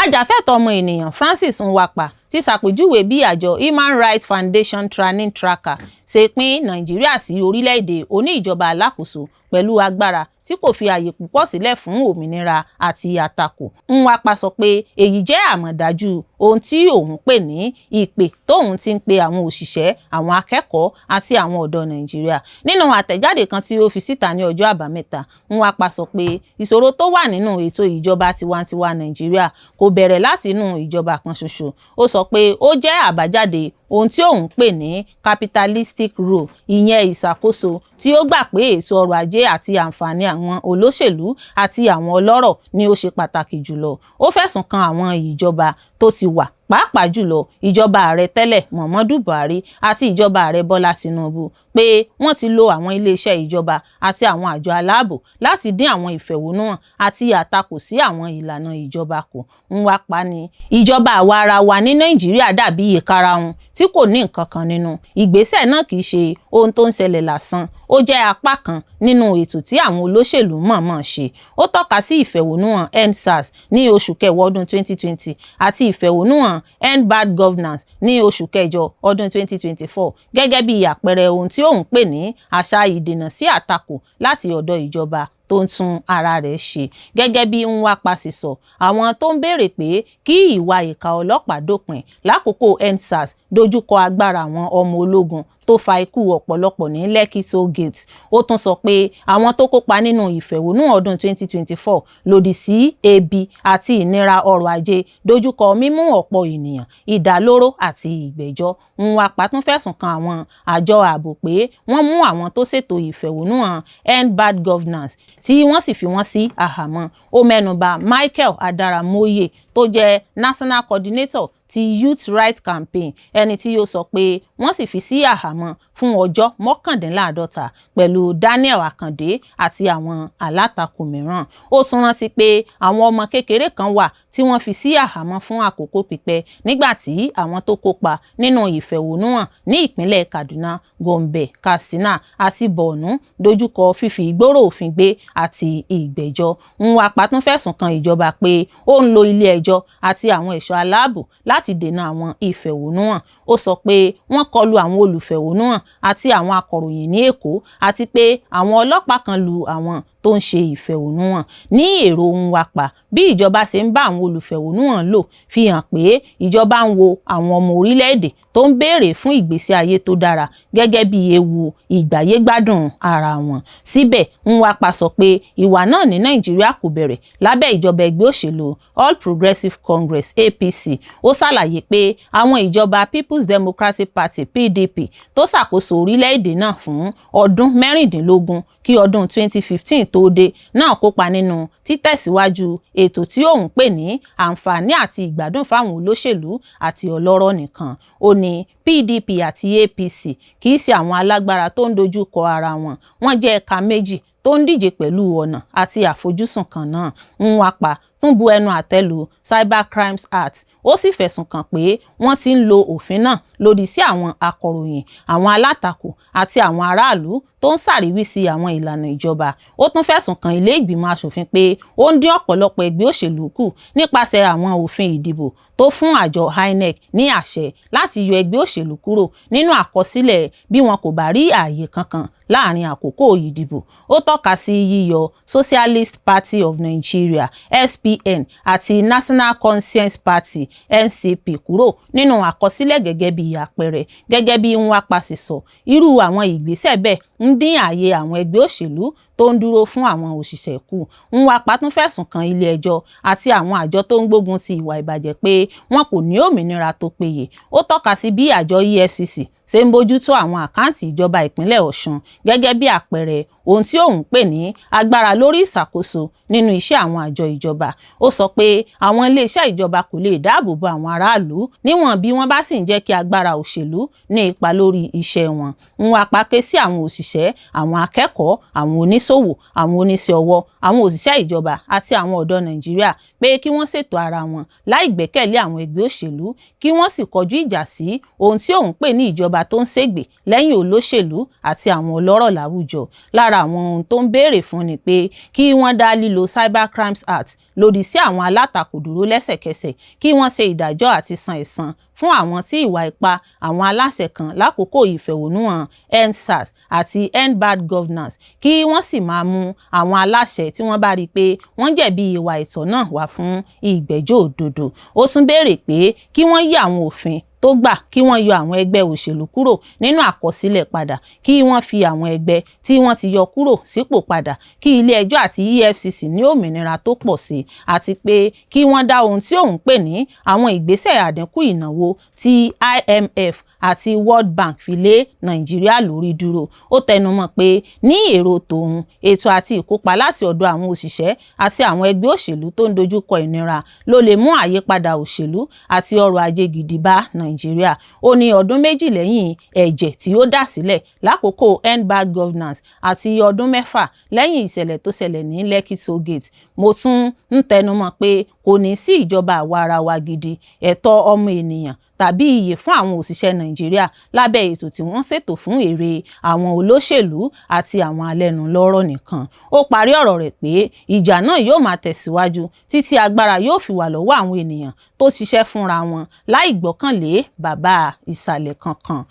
Ajàfẹ́tọ̀ọ́ ọmọ ènìyàn Francis Nwapa ti ṣàpèjúwe bí àjọ Human Rights Foundation Training Tracker ṣe pín Nàìjíríà sí orílẹ̀-èdè oní ìjọba alákòóso pẹ̀lú agbára tí kò fi àyè púpọ̀ sílẹ̀ fún òmìnira àti àtakò. Nwapa sọ pé èyí jẹ́ àmọ̀dájú ohun tí òun pè ní ìpè tóun ti ń pe àwọn òṣìṣẹ́, àwọn akẹ́kọ̀ọ́ àti àwọn ọ̀dọ́ Nàìjíríà. Nínú àtẹ̀jáde kan tí ó fi síta ní ọjọ́ Àbámẹ́ta, Nwapa sọ pé ìṣòro tó wà nínú ètò ìjọba tiwantiwa Nàìjíríà kò bẹ̀rẹ̀ láti inú ìjọba kan ṣoṣo. Ó sọ pé ó jẹ́ àbájáde ohun tí òun pè ní capitalistic rule, ìyẹn ìṣàkóso tí ó gbà pé ètò ọrọ̀ ajé àti àǹfààní àwọn olóṣèlú àti àwọn ọlọ́rọ̀ ni ó ṣe pàtàkì jùlọ. Ó fẹ̀sùn kan àwọn ìjọba tó ti wà, pàápàá jùlọ ìjọba ààrẹ tẹ́lẹ̀ Muhammadu Buhari àti ìjọba ààrẹ Bọ́lá Tinubu, pé wọ́n ti lo àwọn iléeṣẹ́ ìjọba àti àwọn àjọ aláàbò láti dín àwọn ìfẹ̀hónúhàn àti àtakò sí àwọn ìlànà ìjọba kù. Nwapa ní ìjọba àwa ara wa ní Nàìjíríà dàbí ìkarahun tí kò ní nǹkan kan nínú. Ìgbésẹ̀ náà kì í ṣe ohun tó ń ṣẹlẹ̀ lásán, ó jẹ́ apá kan nínú ètò tí àwọn olóṣèlú mọ̀ọ́mọ̀ ṣe. Ó tọ́ka sí ìfẹ̀hónúhàn EndSARS ní oṣù kẹwàá ọdún 2020 àti ìfẹ̀hónúhàn End Bad Governance ní oṣù kẹjọ ọdún 2024 gẹ́gẹ́ bí àpẹẹrẹ ohun tí òun pè ní àṣà ìdènà sí àtakò láti ọ̀dọ̀ ìjọba tó ń tún ara rẹ̀ ṣe. Gẹ́gẹ́ bí Nwapa ṣe sọ, àwọn tó ń béèrè pé kí ìwà ìkà ọlọ́pàá dópin lákòókò EndSARS dojúkọ agbára àwọn ọmọ ológun tó fa ikú ọ̀pọ̀lọpọ̀ ní Lekki Toll Gate. Ó tún sọ pé àwọn tó kópa nínú ìfẹ̀hónúhàn ọdún 2024 lòdì sí ebi àti ìnira ọrọ̀ ajé dojúkọ mímú ọ̀pọ̀ ènìyàn, ìdálóró àti ìgbẹ́jọ́. Nwapa tún fẹ̀sùn kan àwọn àjọ ààbò pé wọ́n mú àwọn tó ṣètò ìfẹ̀hónúhàn End Bad Governance tí wọ́n sì fi wọ́n sí àhámọ́. Ó mẹ́nuba Michael Adaramoye tó jẹ́ National Coordinator ti Youth Rights Campaign, ẹni tí ó sọ pé wọ́n sì fi sí àhámọ́ fún ọjọ́ 49 pẹ̀lú Daniel Akande àti àwọn alátakò mìíràn. Ó tún rántí pé àwọn ọmọ kékeré kan wà tí wọ́n fi sí àhámọ́ fún àkókò pípẹ́ nígbà tí àwọn tó kópa nínú ìfẹ̀hónúhàn ní ìpínlẹ̀ Kaduna, Gombe, Katsina àti Borno dojúkọ fífi ìgboro òfin gbé àti ìgbẹ́jọ́. Nwapa tún fẹ̀sùn kan ìjọba pé ó ń lo ilé ẹjọ́ àti àwọn ẹ̀ṣọ́ aláàbò láti dènà àwọn ìfẹ̀hónúhàn. Ó sọ pé wọ́n kọlu àwọn olùfẹ̀hónúhàn àti àwọn akọ̀ròyìn ní Èkó, àti pé àwọn ọlọ́pàá kan lu àwọn tó ń ṣe ìfẹ̀hónúhàn. Ní èrò Nwapa, bí ìjọba ṣe ń bá àwọn olùfẹ̀hónúhàn lò fi hàn pé ìjọba ń wo àwọn ọmọ orílẹ̀-èdè tó ń béèrè fún ìgbésí ayé tó dára gẹ́gẹ́ bí ewu ìgbáyégbádùn ara wọn. Síbẹ̀, Nwapa sọ pé ìwà náà ní Nàìjíríà kò bẹ̀rẹ̀ lábẹ́ ìjọba ẹgbẹ́ òṣèlú All Progressives Congress, APC. Ó ṣàlàyé pé àwọn ìjọba People's Democratic Party, PDP, tó ṣàkóso orílẹ̀-èdè náà fún ọdún 16 kí ọdún 2015 tó dé náà kópa nínú títẹ̀síwájú ètò tí òun pè ní àǹfààní àti ìgbádùn fáwọn olóṣèlú àti ọlọ́rọ̀ nìkan. Ó ní PDP àti APC kì í ṣe àwọn alágbára tó ń dojú kọ ara wọn, wọ́n jẹ́ ẹ̀ka méjì tó ń díje pẹ̀lú ọ̀nà àti àfojúsùn kan náà. Nwapa tún bu ẹnu àtẹ́ lu Cybercrimes Act, ó sì fẹ̀sùn kàn pé wọ́n ti ń lo òfin náà lòdì sí àwọn akọ̀ròyìn, àwọn alátakò àti àwọn aráàlú tó ń ṣàríwísí àwọn ìlànà ìjọba. Ó tún fẹ̀sùn kàn ilé ìgbìmọ̀ aṣòfin pé ó ń dín ọ̀pọ̀lọpọ̀ ẹgbẹ́ òṣèlú kù nípasẹ̀ àwọn òfin ìdìbò tó fún àjọ INEC ní àṣẹ láti yọ ẹgbẹ́ òṣèlú kúrò nínú àkọsílẹ̀ bí wọn kò bá rí ààyè kankan láàrin àkókò ìdìbò. Ó tọ́ka sí yíyọ Socialist Party of Nigeria (SPN) àti National Conscience Party (NCP) kúrò nínú àkọsílẹ̀ gẹ́gẹ́ bí àpẹẹrẹ. Gẹ́gẹ́ bí Nwapa ṣe sọ, irú àwọn ìgbésẹ̀ bẹ́ẹ̀ ń dín ààyè àwọn ẹgbẹ́ òṣèlú tó ń dúró fún àwọn òṣìṣẹ́ kù. Nwapa tún fẹ̀sùn kan ilé ẹjọ́ àti àwọn àjọ tó ń gbógun ti ìwà ìbàjẹ́ pé wọn kò ní òmìnira tó péye. Ó tọ́ka sí bí àjọ EFCC ṣe ń bójú tó àwọn àkáǹtì ìjọba ìpínlẹ̀ Ọ̀ṣun gẹ́gẹ́ bí àpẹẹrẹ ohun tí òun pè ní agbára lórí ìṣàkóso nínú iṣẹ́ àwọn àjọ ìjọba. Ó sọ pé àwọn iléeṣẹ́ ìjọba kò lè dáàbò bo àwọn aráàlú níwọ̀n bí wọ́n bá sì ń jẹ́ kí agbára òṣèlú ní ipa lórí iṣẹ́ wọn. Nwapa ké sí àwọn òṣìṣẹ́, àwọn akẹ́kọ̀ọ́, àwọn oníṣòwò, àwọn oníṣẹ́ ọwọ́, àwọn òṣìṣẹ́ ìjọba àti àwọn ọ̀dọ́ Nàìjíríà pé kí wọ́n ṣètò ara wọn láì gbẹ́kẹ̀lé àwọn ẹgbẹ́ òṣèlú, kí wọ́n sì kọjú ìjà sí ohun tí òun pè ní ìjọba tó ń ṣègbè lẹ́yìn olóṣèlú àti àwọn ọlọ́rọ̀ láwùjọ. Lára àwọn ohun tó ń béèrè fún ni pé kí wọ́n dá lílo Cybercrimes Act lòdì sí àwọn alátakò dúró lẹ́sẹ̀kẹsẹ̀, kí wọ́n ṣe ìdájọ́ àti san ẹ̀san fún àwọn tí ìwà ipá àwọn aláṣẹ kan lákòókò ìfẹ̀hónúhàn EndSARS àti End Bad Governance, kí wọ́n sì máa mú àwọn aláṣẹ tí wọ́n bá rí i pé wọ́n jẹ̀bi ìwà àìtọ́ náà wá fún ìgbẹ́jọ́ òdodo. Ó tún béèrè pé kí wọ́n yí àwọn òfin tó gbà kí wọ́n yọ àwọn ẹgbẹ́ òṣèlú kúrò nínú àkọsílẹ̀ padà, kí wọ́n fi àwọn ẹgbẹ́ tí wọ́n ti yọ kúrò sípò padà, kí ilé ẹjọ́ àti EFCC ní òmìnira tó pọ̀ sí i, àti pé kí wọ́n dá ohun tí òun pè ní àwọn ìgbésẹ̀ àdínkù ìnáwó tí IMF àti World Bank fi lé Nàìjíríà lórí dúró. Ó tẹnumọ́ pé ní èrò tòun, ètò àti ìkópa láti ọ̀dọ̀ àwọn òṣìṣẹ́ àti àwọn ẹgbẹ́ òṣèlú tó ń dojú kọ ìnira ló lè mú àyípadà òṣèlú àti ọrọ̀ ajé gidi bá Nàìjíríà. Ó ní ọdún 2 lẹ́yìn ẹ̀jẹ̀ tí ó dà sílẹ̀ lákòókò End Bad Governance àti ọdún 6 lẹ́yìn ìṣẹ̀lẹ̀ tó ṣẹlẹ̀ ní Lekki Toll Gate, mo tún ń tẹnumọ́ pé kò ní sí ìjọba àwa-arawa gidi, ẹ̀tọ́ ọmọ ènìyàn tàbí iyì fún àwọn òṣìṣẹ́ Nàìjíríà lábẹ́ ètò tí wọ́n ṣètò fún èrè àwọn olóṣèlú àti àwọn alẹ́nulọ́rọ̀ nìkan. Ó parí ọ̀rọ̀ rẹ̀ pé ìjà náà yóò máa tẹ̀síwájú títí agbára yóò fi wà lọ́wọ́ àwọn ènìyàn tó ṣiṣẹ́ fúnra wọn láì gbọ́kànlé bàbá ìsàlẹ̀ kankan.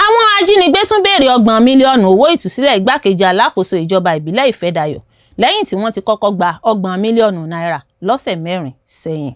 Àwọn ajínigbé tún béèrè 30 mílíọ̀nù owó ìtúsílẹ̀ igbákejì alákòóso ìjọba ìbílẹ̀ Ìfẹ́dayọ̀ lẹ́yìn tí wọ́n ti kọ́kọ́ gba 30 mílíọ̀nù náírà lọ́sẹ̀ 4 sẹ́yìn.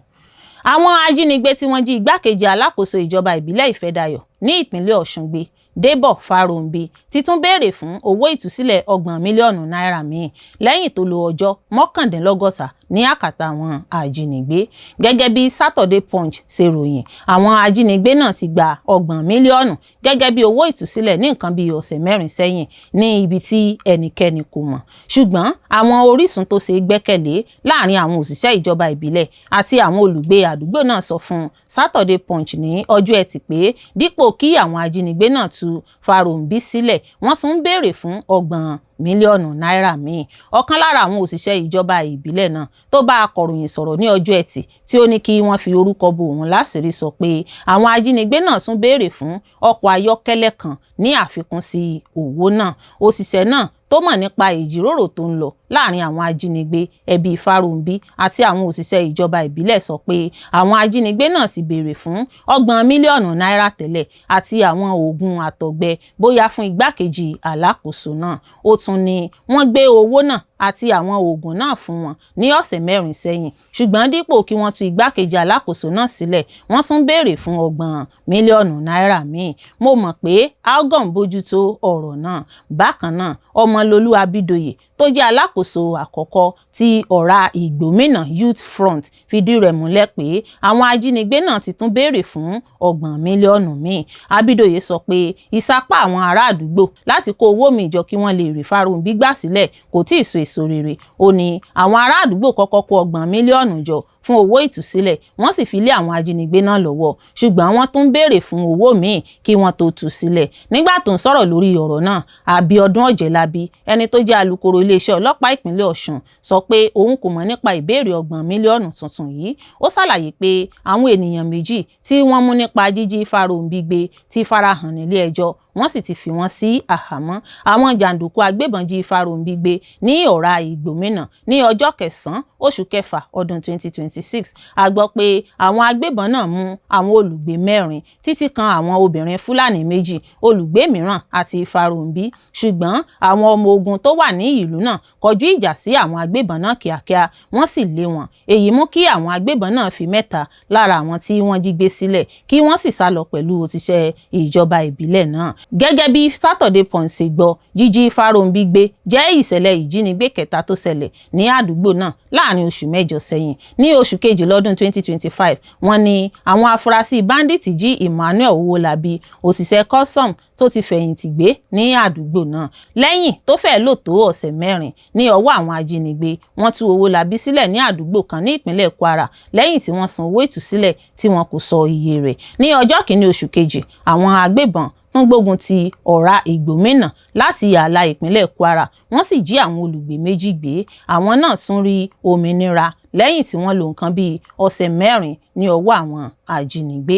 Àwọn ajínigbé tí wọ́n jí igbákejì alákòóso ìjọba ìbílẹ̀ Ìfẹ́dayọ̀ ní ìpínlẹ̀ Ọ̀ṣun gbé, Débọ̀ Fáròǹbí, ti tún béèrè fún owó ìtúsílẹ̀ 30 mílíọ̀nù náírà míì lẹ́yìn tó lo ọjọ́ 69 ní àkàtà àwọn ajínigbé. Gẹ́gẹ́ bí Saturday Punch ṣe ròyìn, àwọn ajínigbé náà ti gba 30 mílíọ̀nù gẹ́gẹ́ bí owó ìtúsílẹ̀ ní nǹkan bíi ọ̀sẹ̀ 4 sẹ́yìn ní ibi tí ẹnikẹ́ni kò mọ̀. Ṣùgbọ́n àwọn orísun tó ṣe é gbẹ́kẹ̀lé láàrin àwọn òṣìṣẹ́ ìjọba ìbílẹ̀ àti àwọn olùgbé àdúgbò náà sọ fún Saturday Punch ní ọjọ́ Ẹtì pé dípò kí àwọn ajínigbé náà tú Fáròǹbí sílẹ̀, wọ́n tún ń béèrè fún 30 mílíọ̀nù náírà míì. Ọ̀kan lára àwọn òṣìṣẹ́ ìjọba ìbílẹ̀ náà tó bá akọ̀ròyìn sọ̀rọ̀ ní ọjọ́ Ẹtì tí ó ní kí wọ́n fi orúkọ bo òun láṣìírí sọ pé àwọn ajínigbé náà tún béèrè fún ọkọ̀ ayọ́kẹ́lẹ́ kan ní àfikún sí owó náà. Òṣìṣẹ́ náà tó mọ̀ nípa ìjíròrò tó ń lọ láàrin àwọn ajínigbé, ẹbí Fáròǹbí àti àwọn òṣìṣẹ́ ìjọba ìbílẹ̀ sọ pé àwọn ajínigbé náà ti béèrè fún 30 mílíọ̀nù náírà tẹ́lẹ̀ àti àwọn oògùn àtọ̀gbẹ bóyá fún igbákejì alákòóso náà. Ó tún ní wọ́n gbé owó náà àti àwọn oògùn náà fún wọn ní ọ̀sẹ̀ 4 sẹ́yìn, ṣùgbọ́n dípò kí wọ́n tú igbákejì alákòóso náà sílẹ̀, wọ́n tún béèrè fún 30 mílíọ̀nù náírà míì. Mo mọ̀ pé ALGON bójútó ọ̀rọ̀ náà. Bákan náà, Ọmọlolú Abídóyè tó jẹ́ alákòóso Alákòóso àkọ́kọ́ ti Ọ̀rá Ìgbómìnà Youth Front, fìdí rẹ̀ múlẹ̀ pé àwọn ajínigbé náà ti tún béèrè fún 30 mílíọ̀nù míì. Abídòye sọ pé ìsapá àwọn ará àdúgbò láti kó owó míì jọ kí wọ́n lè rí Fáròǹbí gbà sílẹ̀ kò tí ì so èso rere. Ó ní àwọn ará àdúgbò kọ́kọ́ kó 30 mílíọ̀nù jọ fún owó ìtúsílẹ̀, wọ́n sì fi lé àwọn ajínigbé náà lọ́wọ́, ṣùgbọ́n wọ́n tún béèrè fún owó míì kí wọ́n tó tú sílẹ̀. Nígbà tó ń sọ̀rọ̀ lórí ọ̀rọ̀ náà, Abíọ́dún Ọ̀jẹ̀lábí, ẹni tó jẹ́ alukoro iléeṣẹ́ ọlọ́pàá ìpínlẹ̀ Ọ̀ṣun, sọ pé òun kò mọ̀ nípa ìbéèrè 30 mílíọ̀nù tuntun yìí. Ó ṣàlàyé pé àwọn ènìyàn méjì tí wọ́n mú nípa jíjí Fáròǹbí gbé ti farahàn nílé ẹjọ́, wọ́n sì ti fi wọ́n sí àhámọ́. Àwọn jàǹdùkú agbébọn jí Fáròǹbí gbé ní Ọ̀rá Ìgbómìnà ní ọjọ́ 9 oṣù kẹfà ọdún 2026. A gbọ́ pé àwọn agbébọn náà mú àwọn olùgbé mẹ́rin, títí kan àwọn obìnrin Fúlàní méjì, olùgbé mìíràn àti Fáròǹbí, ṣùgbọ́n àwọn ọmọ ogun tó wà ní ìlú náà kọjú ìjà sí àwọn agbébọn náà kíákíá, wọ́n sì lé wọn. Èyí mú kí àwọn agbébọn náà fi mẹ́ta lára àwọn tí wọ́n jí gbé sílẹ̀, kí wọ́n sì sá lọ pẹ̀lú òṣìṣẹ́ ìjọba ìbílẹ̀ náà. Gẹ́gẹ́ bí Saturday Punch ṣe gbọ́, jíjí Fáròǹbí gbé jẹ́ ìṣẹ̀lẹ̀ ìjínigbé kẹta tó ṣẹlẹ̀ ní àdúgbò náà láàrin oṣù 8 sẹ́yìn. Ní oṣù kejì lọ́dún 2025, wọ́n ní àwọn afurasí bandits jí Emmanuel Owólabí, òṣìṣẹ́ custom tó ti fẹ̀yìntì gbé ní àdúgbò náà, lẹ́yìn tó fẹ́ẹ́ lò tó ọ̀sẹ̀ 4 ní ọwọ́ àwọn ajínigbé. Wọ́n tú Owólabí sílẹ̀ ní àdúgbò kan ní ìpínlẹ̀ Kwara lẹ́yìn tí wọ́n san owó ìtúsílẹ̀ tí wọn kò sọ iye rẹ̀. Ní ọjọ́ 1 oṣù kejì, àwọn agbébọn tún gbógun ti Ọ̀rá Ìgbómìnà láti ààlà ìpínlẹ̀ Kwara, wọ́n sì jí àwọn olùgbé méjì gbé. Àwọn náà tún rí òmìnira lẹ́yìn tí wọ́n lò nǹkan bíi ọ̀sẹ̀ 4 ní ọwọ́ àwọn ajínigbé.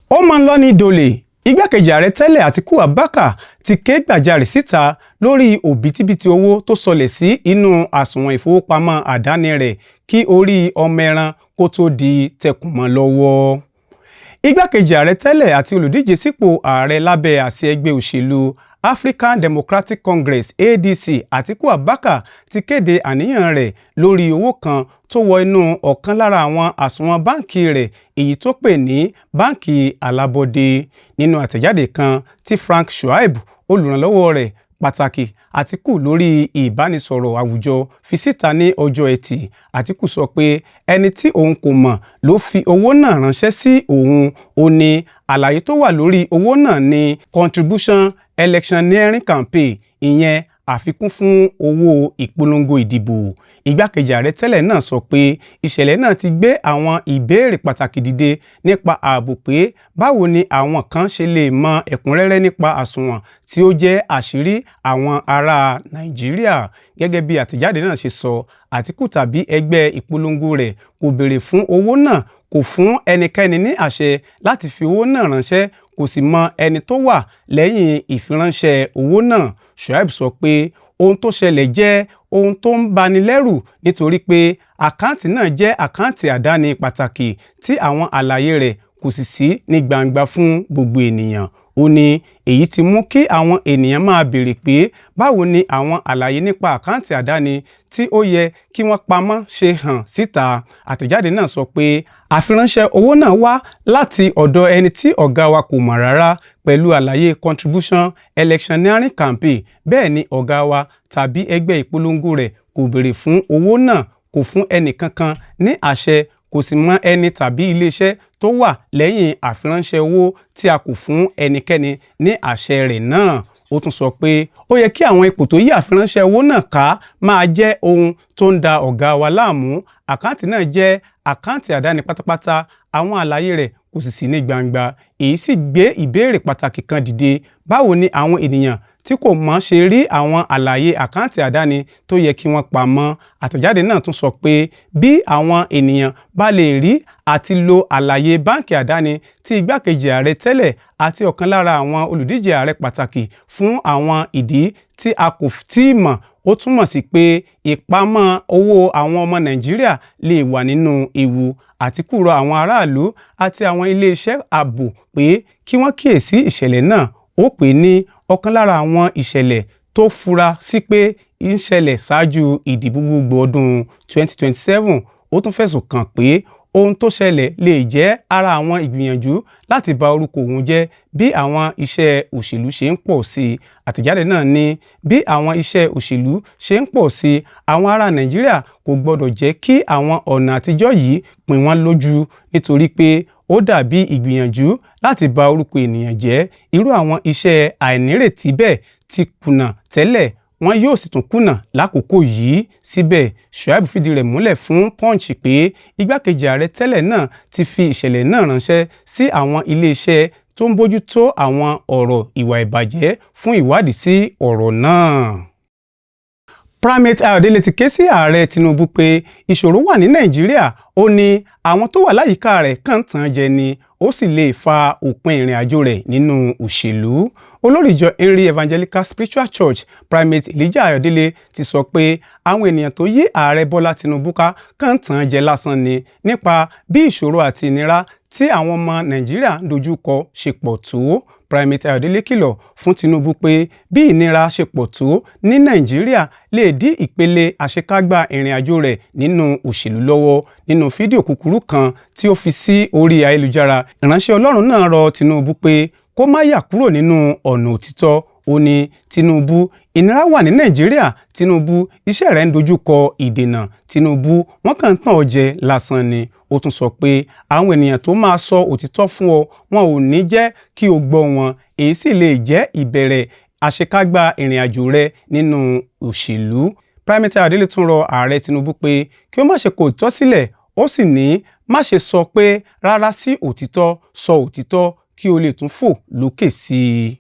Ó máa ń lọ ní dòlè. Igbákejì ààrẹ tẹ́lẹ̀ Àtíkù Abubakar ti ké gbàjarè síta lórí òbítíbitì owó tó sọlẹ̀ sí inú àsùnwọ̀n ìfowópamọ́ àdáni rẹ̀ kí orí ọmọ ẹran kó tó di tẹkùnmọ́ lọ́wọ́. Igbákejì ààrẹ tẹ́lẹ̀ àti olùdíje sípò ààrẹ lábẹ́ àsíá ẹgbẹ́ òṣèlú African Democratic Congress, ADC, Atiku Abubakar ti kéde àníyàn rẹ̀ lórí owó kan tó wọ inú ọ̀kan lára àwọn àsùnwọ̀n báǹkì rẹ̀, èyí tó pè ní báǹkì alábọ́dé. Nínú àtẹ̀jáde kan tí Frank Shuaib, olùrànlọ́wọ́ rẹ̀ pàtàkì Àtíkù lórí ìbánisọ̀rọ̀ àwùjọ, fi síta ní ọjọ́ Ẹtì, Àtíkù sọ pé ẹni tí òun kò mọ̀ ló fi owó náà ránṣẹ́ sí òun. Ó ní àlàyé tó wà lórí owó náà ní contribution electioneering campaign, ìyẹn àfikún fún owó ìpolongo ìdìbò. Igbákejì ààrẹ tẹ́lẹ̀ náà sọ pé ìṣẹ̀lẹ̀ náà ti gbé àwọn ìbéèrè pàtàkì dìde nípa ààbò, pé báwo ni àwọn kan ṣe lè mọ ẹ̀kúnrẹ́rẹ́ nípa àsùnwọ̀n tí ó jẹ́ àṣírí àwọn ará Nàìjíríà. Gẹ́gẹ́ bí àtẹ̀jáde náà ṣe sọ, Àtíkù tàbí ẹgbẹ́ ìpolongo rẹ̀ kò béèrè fún owó náà, kò fún ẹnikẹ́ni ní àṣẹ láti fi owó náà ránṣẹ́, kò sì mọ ẹni tó wà lẹ́yìn ìfiránṣẹ́ owó náà. Shuaib sọ pé ohun tó ṣẹlẹ̀ jẹ́ ohun tó ń bani lẹ́rù nítorí pé àkáǹtì náà jẹ́ àkáǹtì àdáni pàtàkì tí àwọn àlàyé rẹ̀ kò sì sí ní gbangba fún gbogbo ènìyàn. Ó ní èyí ti mú kí àwọn ènìyàn máa béèrè pé báwo ni àwọn àlàyé nípa àkáǹtì àdáni tí ó yẹ kí wọ́n pamọ́ ṣe hàn síta. Àtẹ̀jáde náà sọ pé àfiránṣẹ́ owó náà wá láti ọ̀dọ̀ ẹni tí ọ̀gá wa kò mọ̀ rárá pẹ̀lú àlàyé contribution electioneering campaign. Bẹ́ẹ̀ ni ọ̀gá wa tàbí ẹgbẹ́ ìpolongo rẹ̀ kò béèrè fún owó náà, kò fún ẹnì kankan ní àṣẹ, kò sì mọ ẹni tàbí iléeṣẹ́ tó wà lẹ́yìn àfiránṣẹ́ owó tí a kò fún ẹnikẹ́ni ní àṣẹ rẹ̀ náà. Ó tún sọ pé ó yẹ kí àwọn ipò tó yí àfiránṣẹ́ owó náà ká máa jẹ́ ohun tó ń da ọ̀gá wa láàmú. Àkáǹtì náà jẹ́ àkáǹtì àdáni pátápátá, àwọn àlàyé rẹ̀ kò sì sí ní gbangba. Èyí sì gbé ìbéèrè pàtàkì kan dìde: báwo ni àwọn ènìyàn tí kò mọ̀ ṣe rí àwọn àlàyé àkáǹtì àdáni tó yẹ kí wọ́n pamọ́? Àtẹ̀jáde náà tún sọ pé bí àwọn ènìyàn bá lè rí àti lo àlàyé báǹkì àdáni tí igbákejì ààrẹ tẹ́lẹ̀ àti ọ̀kan lára àwọn olùdíje ààrẹ pàtàkì fún àwọn ìdí tí a kò tíì mọ̀, ó túmọ̀ sí pé ìpamọ́ owó àwọn ọmọ Nàìjíríà lè wà nínú ewu. Àtíkù rọ àwọn aráàlú àti àwọn iléeṣẹ́ ààbò pé kí wọ́n kíyèsí ìṣẹ̀lẹ̀ náà. Ó pè é ní ọ̀kan lára àwọn ìṣẹ̀lẹ̀ tó fura sí pé ń ṣẹlẹ̀ ṣáájú ìdìbò gbogbogbò ọdún 2027. Ó tún fẹ̀sùn kàn pé ó Ohun tó ṣẹlẹ̀ lè jẹ́ ara àwọn ìgbìyànjú láti ba orúkọ òun jẹ́ bí àwọn iṣẹ́ òṣèlú ṣe ń pọ̀ sí i. Àtẹ̀jáde náà ní bí àwọn iṣẹ́ òṣèlú ṣe ń pọ̀ sí i, àwọn ará Nàìjíríà kò gbọdọ̀ jẹ́ kí àwọn ọ̀nà àtijọ́ yìí pín wọ́n lójú nítorí pé ó dàbí ìgbìyànjú láti ba orúkọ ènìyàn jẹ́. Irú àwọn iṣẹ́ àìnírètí bẹ́ẹ̀ ti kùnà tẹ́lẹ̀, wọn yóò sì tún kùnà lákòókò yìí. Síbẹ̀, Shuaib fìdí rẹ̀ múlẹ̀ fún Punch pé igbákejì ààrẹ tẹ́lẹ̀ náà ti fi ìṣẹ̀lẹ̀ náà ránṣẹ́ sí àwọn iléeṣẹ́ tó ń bójú tó àwọn ọ̀rọ̀ ìwà ìbàjẹ́ fún ìwádìí sí ọ̀rọ̀ náà. Primate Ayọ̀délé ti ké sí ààrẹ Tinubu pé ìṣòro wà ní Nàìjíríà. Ó ní àwọn tó wà láyìíká rẹ̀ kàn tàn jẹ ni, ó sì lè fa òpin ìrìn àjò rẹ̀ nínú òṣèlú. Olórí ìjọ Henry Evangelical Spiritual Church, Primate Elijah Ayọ̀délé, ti sọ pé àwọn ènìyàn tó yí ààrẹ Bọ́lá Tinubu ká kàn tàn jẹ lásán ni nípa bí ìṣòro àti ìnira tí àwọn ọmọ Nàìjíríà ń dojú kọ ṣe pọ̀ tó. Primate Ayọ̀délé kìlọ̀ fún Tinubu pé bí ìnira ṣe pọ̀ tó ní Nàìjíríà lè dí ìpele àṣekágbá ìrìn àjò rẹ̀ nínú òṣèlú lọ́wọ́. Nínú fídíò kúkúrú kan tí ó fi sí orí ayélujára, ìránṣẹ́ Ọlọ́run náà rọ Tinubu pé kó má yà kúrò nínú ọ̀nà òtítọ́. Ó ní, Tinubu, ìnira wà ní Nàìjíríà. Tinubu, iṣẹ́ rẹ̀ ń dojú kọ ìdènà. Tinubu, wọ́n kàn ń tàn ọ́ jẹ lásán ni. Ó tún sọ pé àwọn ènìyàn tó máa sọ òtítọ́ fún ọ, wọn ò ní jẹ́ kí o gbọ́ wọn, èyí sì lè jẹ́ ìbẹ̀rẹ̀ àṣekágbá ìrìn àjò rẹ nínú òṣèlú. Primate Ayọ̀délé tún rọ ààrẹ Tinubu pé kí ó má ṣe kọ òtítọ́ sílẹ̀. Ó sì ní, má ṣe sọ pé rárá sí òtítọ́, sọ òtítọ́ kí o lè tún fò lókè sí i.